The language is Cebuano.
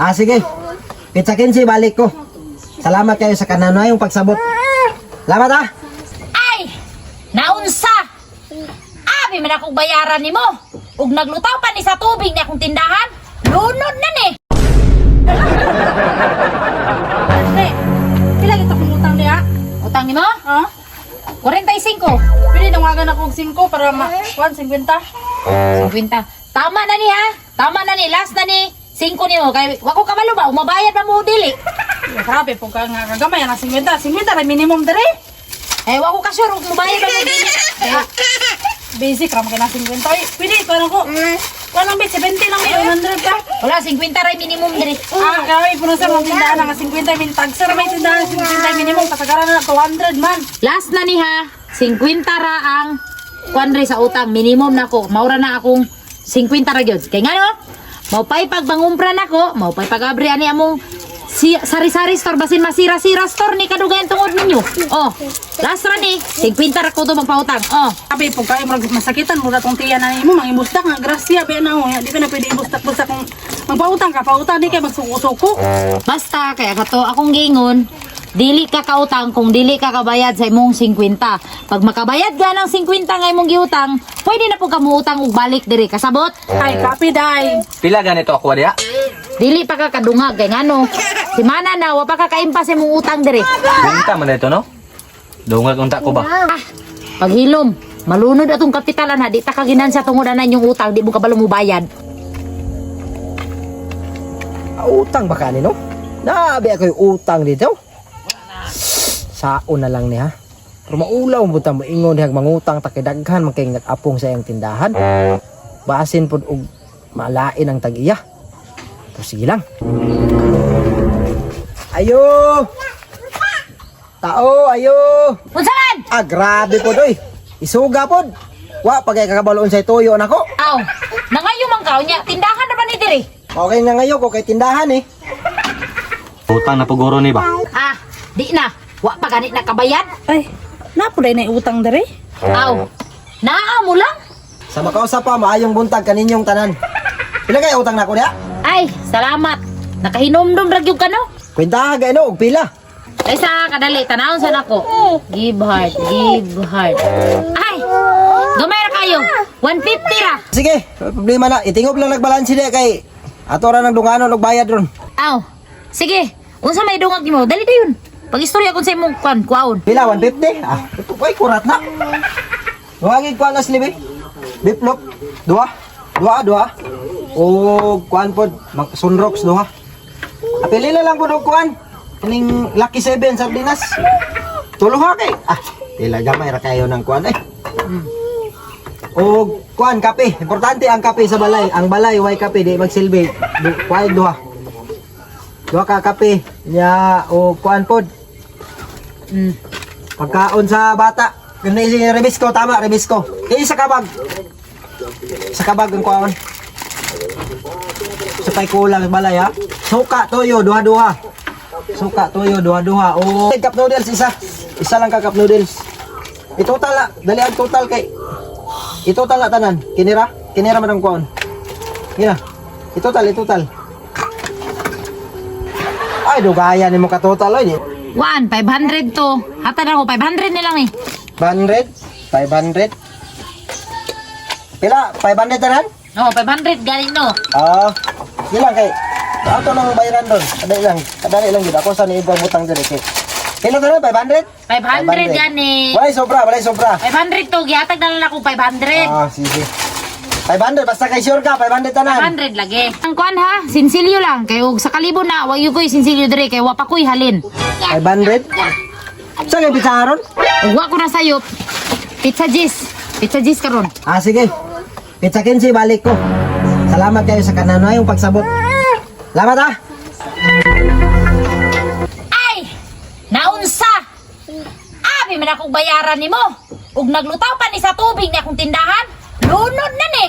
Ah, sige. Pizza 15, balik ko. Salamat kayo sa kananayong pagsabot. Salamat ah. Ay! Naunsa! Abi man akong bayaran nimo. Ug naglutaw pa ni sa tubig ni akong tindahan. Lunod na ni. Ate, pila kita kong utang niya? Utang nimo? Ha? 45. Pwede nangagan ako og 5 para ma 1 50. 50. Tama na ni ha. Tama na ni. Last na ni. 5 nimo kay wa ko kabalo ba umabayad pa mo dili. Grabe po ka nga kagamay na 50. 50 ra minimum dere. Eh wa ko ka sure ug mobayad pa mo dili. Eh, Basic ra man kay na 50. Oy, pwede ko lang ko. Walang bit 70 lang may 100 ka. Wala, 50 ray minimum diri. Ah, grabe po na sa mga tindahan nga 50 min tag sir may tindahan 50 minimum kasagaran na 200 man. Last na ni ha. 50 ra ang kwan rin sa utang minimum nako. Maura na akong 50 ra gyud. Kay ngano? Maupay pag mangumpra nako, maupay pag-abri ani among si sari-sari store basin masira-sira store ni kadugayan tungod ninyo. Oh, last ra ni 50 ra ko to magpautang. Oh, Grabe po kayo murag masakitan mo tong tiya na nimo mangibustak nga grasya ba na oh. Di ba na pwede ibustak basta kung magpautang ka pautang di kay magsuko-suko. Basta kaya kato akong giingon, dili ka kautang kung dili ka kabayad sa imong 50. Pag makabayad ka ng 50 nga imong giutang, pwede na po ka muutang og balik diri kasabot. Ay, kapi day. Pila ganito ako diya? Dili pa ka kadungag kay ngano. Si mana na wa pa ka kaimpa sa imong utang diri. Binta man ito, no? Dungag unta ko ba? Ah, paghilom, malunod atong kapitalan ha, di ta ka ginansya tungod ana inyong utang, di mo kabalo mo bayad. Ah, utang ba kanino? Nabi ako yung utang dito. Saon na lang niya. Pero maulaw mo ta moingon dihag mangutang ta kay daghan man kay nag-apong sa iyang tindahan. Basin pod og malain ang tag-iya. Pero sige lang. Ayo! Tao, ayo! Unsa man? Ah, grabe pod oy. Isuga pod. Wa pagay kakabaloon sa tuyo nako. Aw, nangayo man ka unya, tindahan na ba ni diri? Okay na ngayon ko kay tindahan eh. Utang na puguro ni ba? Ah, di na. Wa pa ganit na kabayad. Ay, napuday na utang dere. Aw, naa mo lang. Sa makausa pa maayong buntag kaninyong tanan. Pila kay utang nako diha? Ay, salamat. Nakahinomdom ra gyud ka no. Kwentaha kay no og pila. Ay sa kadali tanawon sa nako. Give heart, give heart. Ay, gamay ra kayo. 150 ra. Sige, wala problema na. Itingob lang nagbalanse diha kay ato ra nang dunganon og bayad ron. Aw, sige. Unsa may dungag nimo? Dali dayon. Pag-istorya kon sa imong kwan, kuwaon. Pila 150? Ah, ito ay kurat na. Duhagi kuan as libi. Biplop duha. Duha duha. O kuan pod sunrocks duha. Apili na lang pod og kuan. Kining Lucky 7 sardinas. Tulo ha kay. Ah, pila gamay ra kayo ng kuan eh. O kuan kape. Importante ang kape sa balay. Ang balay way kape di magsilbi. Kuan duha. Duha ka kape. Nya o kuan pod. Pagkaon sa bata. Ganun si Rebisco, tama, Rebisco. Eh, sa kabag. Sa kabag ang kuwaon. Sa pay kulang sa balay, ha? Suka, toyo, duha-duha. Suka, toyo, duha-duha. O, cup noodles, isa. Isa lang ka cup noodles. Itotal, la. Dali ang total kay. Itotal la tanan. Kinira? Kinira man ang kuwaon. Gina. Itotal, itotal. Ay, dugaya ni mo ka total, ay. 1, 500 to. Hatad ako, 500 na lang eh. 500, 500. Pila? 500 tanan? No, 500 galing no. Ah, sige lang kay. Ato nang bayaran doon. Kadali lang. Kadali lang gid ako sa ni ibang butang diri kay. Pila tanan 500? 500 gani. Walay sobra, walay sobra. 500 to, gihatag na lang ako 500. Ah, sige. 500 basta kay sure ka 500 tanan. 500 lagi. Ang kuan ha, sinsilyo lang kay og sa kalibo na wa gyud koy sinsilyo diri kay wa pa koy halin. 500. Sa kay pizza ron? Ug wa ko na sayop. Pizza Gis. Pizza Gis karon. Ah, sige. Pizza 15 balik ko. Salamat kayo sa kananayong pagsabot. Salamat ah. Ay! Naunsa! Abi man akong bayaran nimo. Ug naglutaw pa ni sa tubig ni akong tindahan. Lunod na ni.